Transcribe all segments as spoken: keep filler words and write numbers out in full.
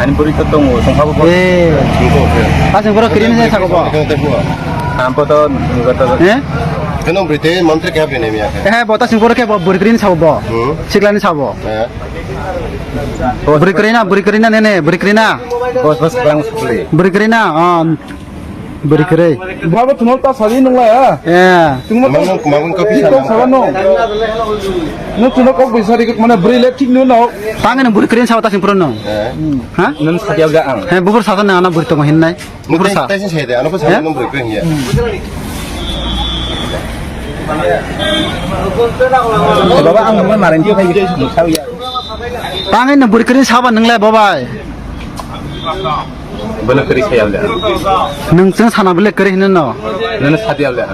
Ani bwrwi to tongo, tongkhabo bo. Eh. Asing borok kirim se sago bo. Ampo to, to, to. Eh? Khe nung bwrwi tei mantri khe bini miya khe. Eh, bo ta sing poro khe bo bwrwi kwrwi ni sabo bo. Hmm. Sikla ni sabo. Eh. Bwrwi kwrwi na, bwrwi kwrwi na, ne, ne, bwrwi kwrwi na. Bos, bos, kwlang sukli. Bwrwi kwrwi na, ah, bwrwi kwrwi. Babo tumo ta sadi nung la ya. Eh. Tumo ta Mabung, mabung kopi kok sana. Saba no. No tumo kok bisa dik mana bwrwi le thik no no. Tang ni bwrwi kwrwi ni sabo ta sing poro no. Eh. Ha? Nung sadi ga ang. He, bubur sasa na ana bwrwi tongo hinnai. Bubur sa. Taisi sai de, ano ko sa number ko hiya. Baba, ang number marin ko khai. Tang ni bwrwi kwrwi saba nung le babai. Bana kwrwi sai ya le. Nung chwng sana bole kwrwi hinno. Nana sadi ya le.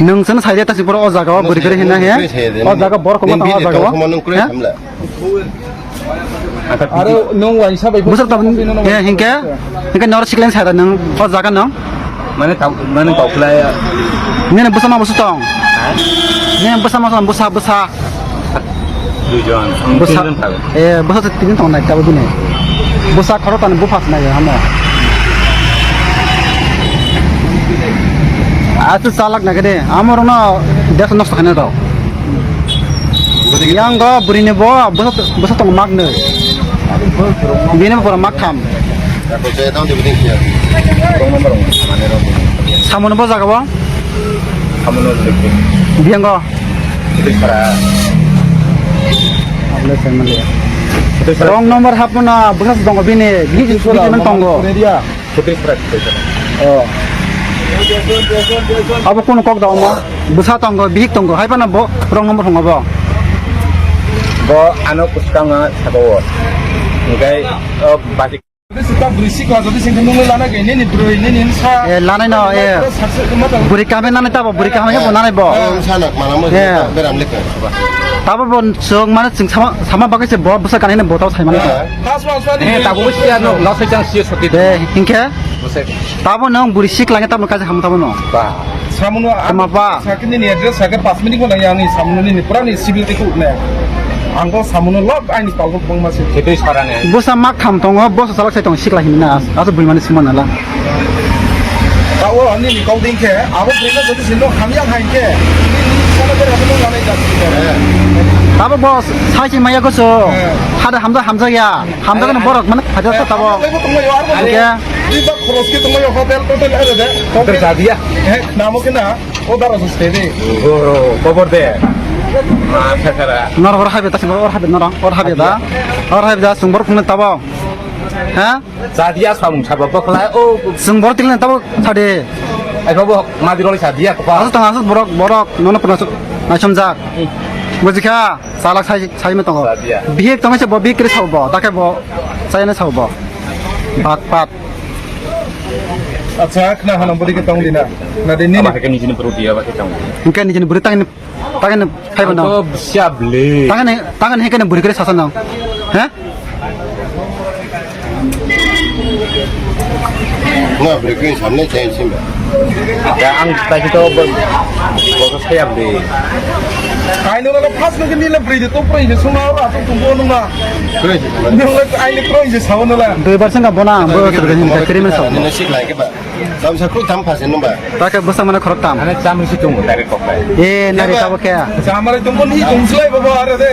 Nung chwng sai de ta si poro o jaga o bwrwi kwrwi hinna he. O jaga bor ko ma ta o jaga o. Nung kwrwi samla. Aro nung waisa bai. Busuk tong, eh, hingke? Hingke nor siklen sai da nung, o jaga nung? Mane tau, mane tau khlai. Nini busa ma busa tong? Ha? Nini busa ma busa, busa. Duijon. Busa. Tinjon thago. Eh, busa se tinjon tong nai tabo bini. Busa khoro tan buphas nai hamo. Asu salak nagade, amor no des nosto khane rok. Yang go bwrwi ni bo, bwsa, bwsa tong mak nwi. Bini bo pura mak tham. Samung bo jaga bo? Samung no. Biyang go? Wrong number hapna, bwsa tongo bini, bini, bini tongo. Putri Sra, Putri Sra. Oh. Abo kono kok da omo? Bwsa tongo, bihik tongo, hai phano bo wrong number phungo bo. Bo ano kuskang sabo. Hingkai, oh, basi. Sita bwrwi sikla jodi singkhe nungwi lana khe nini bwrwi, nini sa. Eh, lanai no, eh. Bwrwi kame nani tabo, bwrwi kame bo nanai bo. Eh, sa nak mana mo, eh, beram lekha. Tabo bo chwng mane chwng sama, sama bagwi se bo bwsa kanina bo tabo sai mane. Eh. Asma, asma, eh, tabuk siya no, no sai chang siya soti. De, hinkhe? Bwsai. Tabo nung buri sik lange tabo kaisa ham tabo no. Ba. Samuno. Tama ba. Sakini ni address sakhe pas minute ko nang yang ni samuno ni pura ni civil tiku ne. Ang ko samuno log ai ni palgo bang masih. Itu sarane. Bwsa mak tham tongo, bwsa salak sai tong sik lai hinna. Aso bui mani sima nala. Tabo ani ni kau ding khe, abo bui na jadi sindo ham yang hai khe. Ini, ini sana ber apa tuh mana jadi. Tabo bos, sai si maya ko so. Eh. Hada hamza hamza ya. Hamjakgani borok mane phaida ta tabo. Laibo tonglaio, arbo. Hingke? Iba khoros ke tonglaio, hotel, totel, are de. Hotel jadiya. He, namo ke na, o daro se de. Oro, kobor de. Ma, thakara. Nor hor habe ta, hor habe nor, hor habe da. Hor habe da, sungbor phungne tabo. Ha? Jadiya samung sabo bokla, o. Sungbor tingle tabo, sade. Ai, babo, madi roli jadiya, kopa. Asuk tang, asuk borok, borok, nono pernah asuk, naisomjak. Bujikha? Salak sai, sai ma tongo. Sadia. Bihik tongwi se bo bihik kri sabo bo, dakhe bo sai na sabo bo. Bat pat. Acha, khna hano bodi ke tong dina. Na de ni. Aba ke nijini buru dia ba ke tong. Hingke nijini buru tangni, tangni phai ba no. To siap le. Tangni, tangni hingke buru kri sasa no. He? Nga bwrwi khe samne chai sim ba. Ya, ang ta kito bo, bo saya beli. Kaino na pas no kini le bwrwi de to bwrwi de suma ora to tumbo no na. Bwrwi de suma. Ni le ai le bwrwi de sawo no la. Dui bar sanga bona bo. Bwrwi de suma. Bwrwi de suma. Ni sik lai ke ba. Tam sa kru tam phasen no ba. Ta ke bwsa mane khorok tam. Ane tam si tung direct kok bai. E, nari tabo khe. Chamari tung ni tung slai baba are de.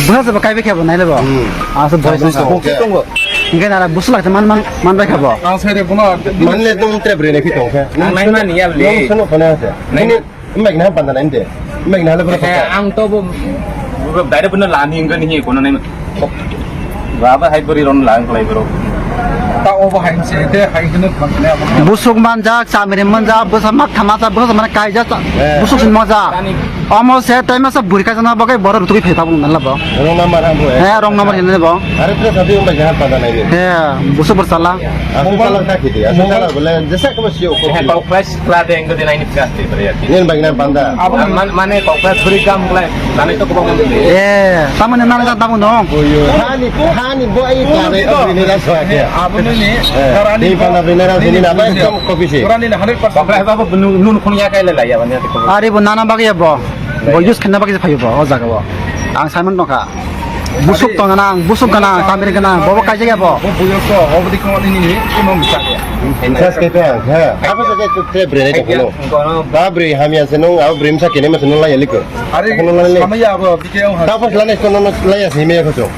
Bwsa se ba kai be khe bo nai le bo. Hmm. Aso boy tung. Tung tung. Hingke nara busu lakte man, man, man bai kha bo. Ang sai de bono. Man le tung tre bre ne phi tong khe. Ang nai man ya le. Nung sono phone ase. Nai. Ini, ini mek na panda nai de. Mek na le bro. Eh, ang to bo, bo direct bono lani hingke ni kono nai. Baba hai bori ron lang klai bro. Ta obo hai se de hai hino khang ne abo. Busuk manjak, chamiri manjak, bwsa mak thama ta, bwsa mane kaijak ta. Eh. Busuk sin manjak. Omo se tai masa buri kaisa na bagai boro rutugui phai tabung nan labo. Wrong number hambo, eh. He, wrong number hinne bo. Are tre sabi umbai jahan pada nai ni. He, busu bersala. Aku salah kaki dia. Aku salah boleh. Jesa kamu sio ko. He, kau flash kla de engko de nai ni flash de beri ya. Ini bagi na panda. Man, mane kau flash beri kam kla. Nani to kobang. Eh, tamane nana ta tabung dong. Hani, hani bo ai kla de beri ni ras wa ke. Abo ni ni. Di panda beri ni ras ni na ba ekdom kopi si. Kau flash ba nun nun khun ya kai le la ya bani. Are bo nana bagi ya bo. Bo use khenna bagwi se phaio bo, o jaga o. Ang Simon nokha. Busuk tong gana, ang busuk gana, ang tamir gana, bobo kaijak ya bo. Bo buyo so, obo di khama nini ni, kuno misa ya. Sas khe ta, ha. Apa sa khe te bre nai to kono. Ba bre hamya se nung, abo bre msa kene ma se nung laya liko. Are, kono laya le. Hamya abo, bike ang ha. Ta pas lane kono no laya se me ko.